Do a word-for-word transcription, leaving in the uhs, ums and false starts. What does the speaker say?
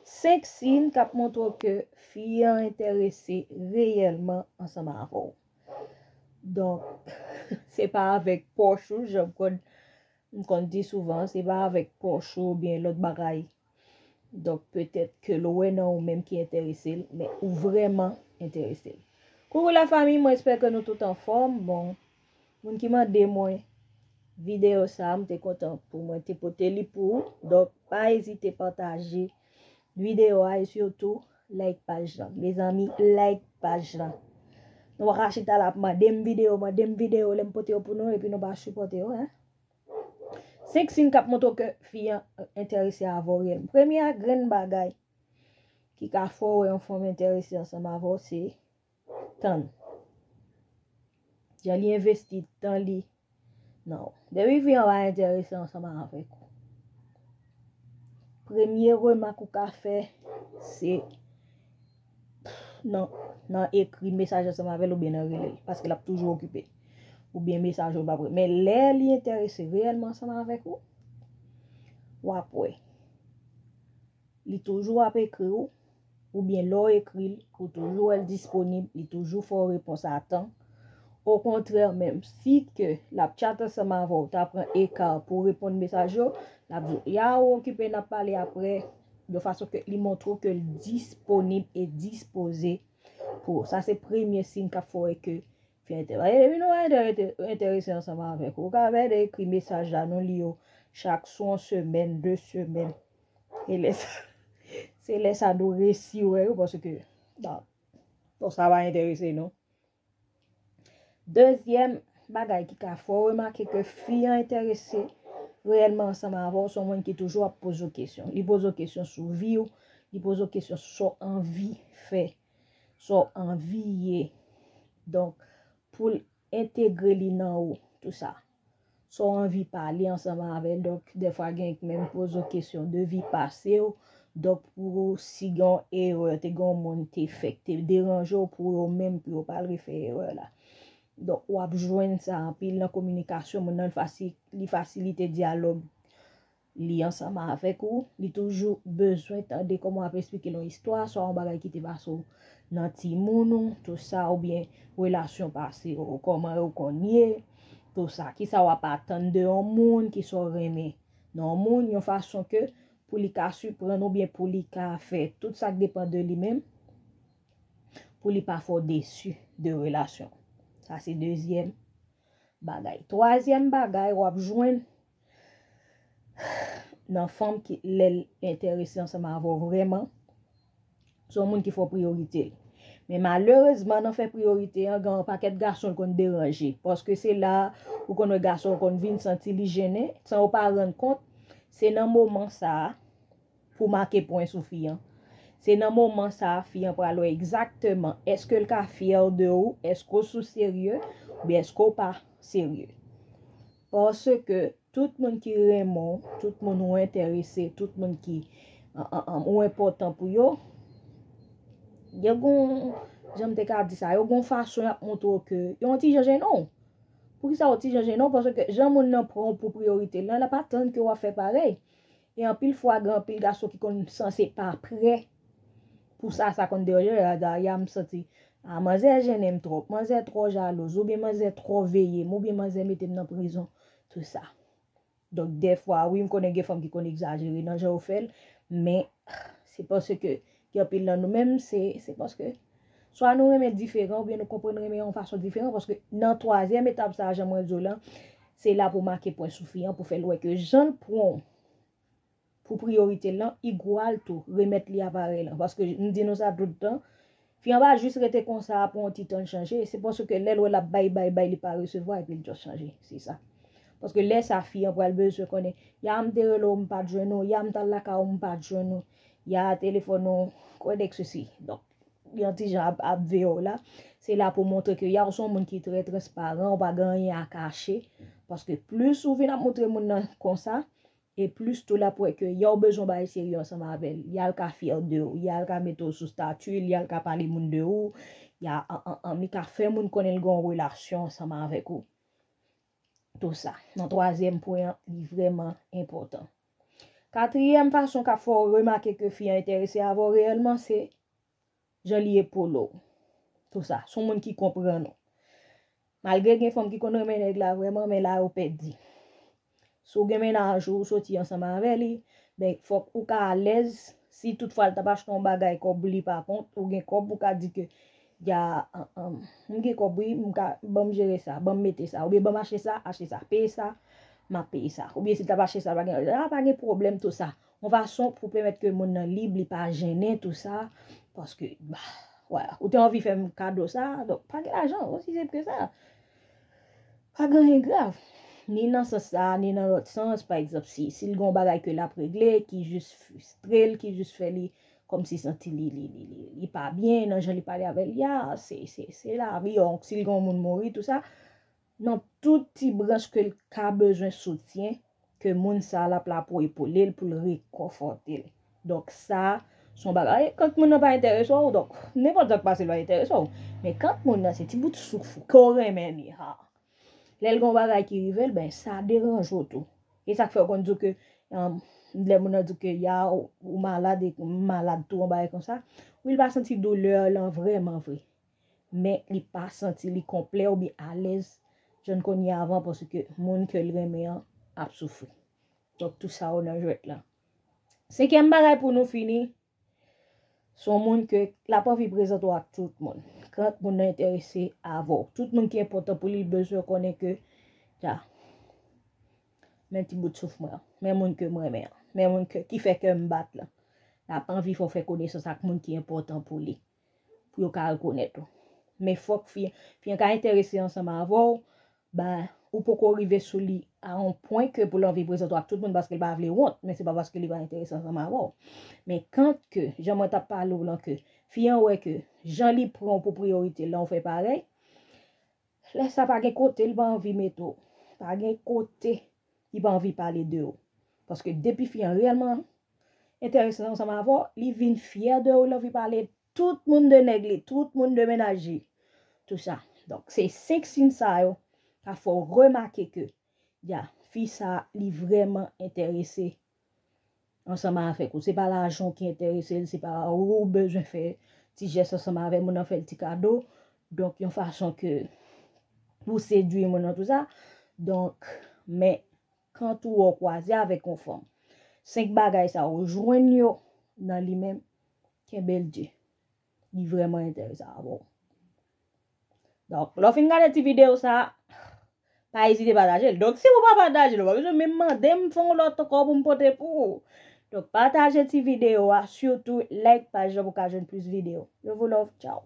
Senk siy k ap montre w ke fi an enterese reyèlman ansanm avè w. Donk, se pa avèk pòch ou, jan m konn, m konn di souvan, se pa avèk pòch ou oubyen lòt bagay. Donk, petèt ke l wè nan ou menm ki enterese l, men ou vrèman enterese l. Coucou la famille, mwen espère que nou tout anfòm. Bon, moun ki mande mwen videyo sa, m te kontan pou mwen te pote li pou ou. Donk, pa ezite pataje videyo a e sitou like paj lan. Mezanmi, like paj lan. Nou pa ka chita la ap mande m videyo, mande m videyo, lè m pote yo pou nou, epi nou pa sipòte yo, hein? Senk siy k ap montre w ke fi an enterese avè w reyèlman. Premye a grenn bagay ki ka fè w wè yon fanm enterese ansanm avè w, se tan. Jan li envesti tan li nan ou. Depi fi an pa enterese ansanm avèk ou, premye remak ou ka fè, se nan, nan ekri mesaj ansanm avè l oubyen nan rele l, paske l ap toujou okipe. Oubyen mesaj ou pa pre. Men lè li enterese reyèlman ansanm avèk ou, w ap wè. Li toujou ap ekri w, oubyen lè w ekri l, ou toujou wè l disponib, li toujou fè w repons a tan. Okontrè, menm si ke l ap tchat ansanm avè w, ta pran eka pou reponn mesaj yo, l ap di w, ya, ou okipe, n ap pale apre, de fason ke li montre w ke l disponib e dispoze pou ou. Sa se premye siy k ap fè w wè ke fi an enterese. Depi nou pa enterese ansanm avèk ou, ou ka vin ekri mesaj la, nou li yo chak sou yon semèn, de semèn. E lè sa, se lè sa nou resi wè yo, paske, bon, bon, sa pa enterese nou. Dezyèm bagay ki ka fè w remake ke fi an enterese reyèlman ansanm avè w, se yon moun ki toujou ap poze w kesyon. Li poze w kesyon sou vi w, li poze w kesyon sou sa w anvi fè, sa w anvi ye. Donk, pou l entegre li nan ou, tou sa. Sa w anvi pale ansanm avè l. Donk, dèfwa gen k menm poze w kesyon de vi pase w. Donk, pou si gen yon erè, te gen yon moun te fè k te deranje w, pou yo menm, pou yo pa al refè erè la. Donk, w ap jwenn sa anpil nan kominikasyon, moun nan li fasi-, li fasilite dyalòg li ansanm avèk ou, li toujou bezwen tande kòman w ap esplike l yon istwa, swa yon bagay ki te pase w nan timoun ou, tou sa, oubyen relasyon pase w, kòman yo konn ye, tou sa, kisa w ap atann de yon moun, kisa w renmen nan yon moun, yon fason ke pou li ka siprann oubyen pou li ka fè tout sa k depann de li menm, pou li pa fè w desi de relasyon. Sa se dezyèm bagay. Twazyèm bagay, w ap jwenn nan fanm ki, lè l enterese ansanm avè w vrèman, se yon moun ki fè w priyorite l. Men malerezman, nan fè priyorite an, gen yon pakèt gason l konn deranje. Paske se la ou konn wè gason konn vin santi li jennen, san yo pa rann kont, se nan moman sa a, pou make pwen sou fi an. Se nan moman sa a, fi an pral wè egzakteman èske l ka fyè de ou, èske w sou serye, oubyen èske w pa serye. Paske tout moun ki renmen w, tout moun ou enterese, tout moun ki, an, an, an, ou enpòtan pou yo, yo gon, jan m te ka di sa, yo gon fason y ap montre w ke yo yon ti jan jennen w. Poukisa yo ti jan jennen w? Paske jan moun nan pran w pou priyorite l lan, l ap atann ke w ap fè parèy. E anpil fwa, gen anpil gason ki konn sanse pa prè pou sa, sa konn deranje yo, ya, ya m santi, a, manzè jennen m twòp, manzè twò jalouz, oubyen manzè twò veye m, oubyen manzè mete m nan prizon, tou sa. Donk, dèfwa, wi, m konnen gen fanm ki konn egzajere nan jan yo fè l, men se paske gen anpil nan nou menm, se, se paske swa nou renmen diferan, oubyen nou konprann renmen yon fason diferan, paske nan twazyèm etap sa a, jan mwen di w lan, se la pou make pwen sou fi an, pou fè l wè ke jan l pran w pou priyorite l lan, igwal tou, remèt li aparèy lan. Paske m di nou sa tout tan, fi an pa jis rete konsa pou yon ti tan l chanje, se paske lè l wè l ap bay, bay, bay, li pa resevwa, epi l just chanje. Se sa. Paske lè sa, fi an pral bezwen konnen, ya m te rele w, m pa t jwenn ou, ya m t al lakay ou, m pa t jwenn ou, ya telefòn ou, kwè nèg sesi. Donk, yon ti jan ap, ap veye w la. Se la pou montre ke ya w se yon moun ki trè transparan, ou pa gen anyen a kache. Paske plis ou vin ap montre moun nan konsa, e plis tou l ap wè ke ya w bezwen bay serye ansanm avè l. Ya l ka fyè de ou, ya l ka mete w sou stati l, ya l ka pale moun de ou, ya, an, an, an, li ka fè moun konnen l gen yon relasyon ansanm avèk ou. Tou sa. Nan twazyèm pwen an, li vrèman enpòtan. Katriyèm fason k ap fè w remake ke fi an enterese avè w reyèlman, se jan li epole w. Tou sa, se yon moun ki konprann ou. Malgre gen fanm ki konn renmen nèg la vrèman, men la yo pèdi. Si w gen mennaj ou, ou soti ansanm avè li, ben, fòk ou ka alèz. Si toutfwa l t ap achte yon bagay, kòb li pa kont, ou gen kòb, ou ka di ke, ya, an, an, m gen kòb, wi, m ka, ban m jere sa, ban m mete sa, oubyen ban m achte sa, achte sa, peye sa, m ap peye sa. Oubyen si l t ap achte sa, pa gen, a, pa gen pwoblèm, tou sa. Yon fason pou pèmèt ke moun nan lib, li pa jennen, tou sa, paske, bah, wala, ou te anvi fè m kado sa, donk, pa gen lajan, osi senp ke sa. Pa gen anyen grav. Ni nan sans sa, ni nan lòt sans, pa egzanp, si, si l gen yon bagay ke l ap regle, ki jis fristre l, ki jis fè li kòmsi santi li, li, li, li, li pa byen, nan jan li pale avè l, ya, se, se, se lavi, donk, si l gen yon moun mouri, tou sa, nan tout ti branch ke l ka bezwen soutyen, ke moun sa l ap la pou epole l, pou l rekonfòte l. Donk, sa, se yon bagay, kant moun nan pa enterese w, donk, nenpòt sa k pase l pa enterese w. Men kant moun nan se ti bout souf ou ke w renmen li, ha. Lè l gen yon bagay ki rive l, ben, sa deranje w tou. E sa k fè w konn di w ke, um, lè moun nan di w ke, ya, ou, ou malad, e m malad tou, yon bagay konsa. Wi, l pa santi doulè lan vrèman vre. Men li pa santi li konplè oubyen alèz jan l konn ye avan, paske moun ke l renmen an ap soufri. Donk, tou sa yo nan jwèt la. Senkyèm bagay pou nou fini, se yon moun ke l ap anvi prezante w ak tout moun. Kant moun nan enterese avè w. Tout moun ki enpòtan pou li, li bezwen konnen ke, ya, men ti bout souf mwen an, men moun ke m renmen an, men moun ke, ki fè kè m bat lan. L ap anvi fè w fè konesans ak moun ki enpòtan pou li, pou yo ka rekonèt ou. Men fòk fi, fi an ka enterese ansanm avè w, ben, ou poko rive sou li a yon pwen ke pou l anvi prezante w ak tout moun paske l pa vle wont, men se pa paske li pa enterese ansanm avè w. Men kant ke, jan mwen t ap pale w lan ke, fi an wè ke jan li pran w pou priyorite l lan ou fè parèy, lè sa pa gen kote l pa anvi mete w. Pa gen kote li pa anvi pale de ou. Paske depi fi an reyèlman enterese ansanm avè w, li vin fyè de ou, l anvi pale tout moun de nèg li, tout moun de mennaj li. Tou sa. Donk, se senk siy sa yo ka fè w remake ke, ya, fi sa, li vrèman enterese ansanm avèk ou. Se pa lajan w ki enterese l, se pa ou bezwen fè ti jès ansanm avè moun nan, fè l ti kado. Donk, yon fason ke pou sedui moun nan, tou sa. Donk, men, kant ou wè w kwaze avèk yon fanm, senk bagay sa yo, jwenn yo nan li menm, kenbe l di. Li vrèman enterese avè w. Donk, lè w fin gade ti videyo sa, pa ezite pataje l. Donk, si ou pa pataje l, ou pa bezwen menm mande m fè yon lòt ankò pou m pote pou ou. Donk, pataje ti videyo a, sitou like paj la pou w ka jwenn plis videyo. Yo vou love, tchao.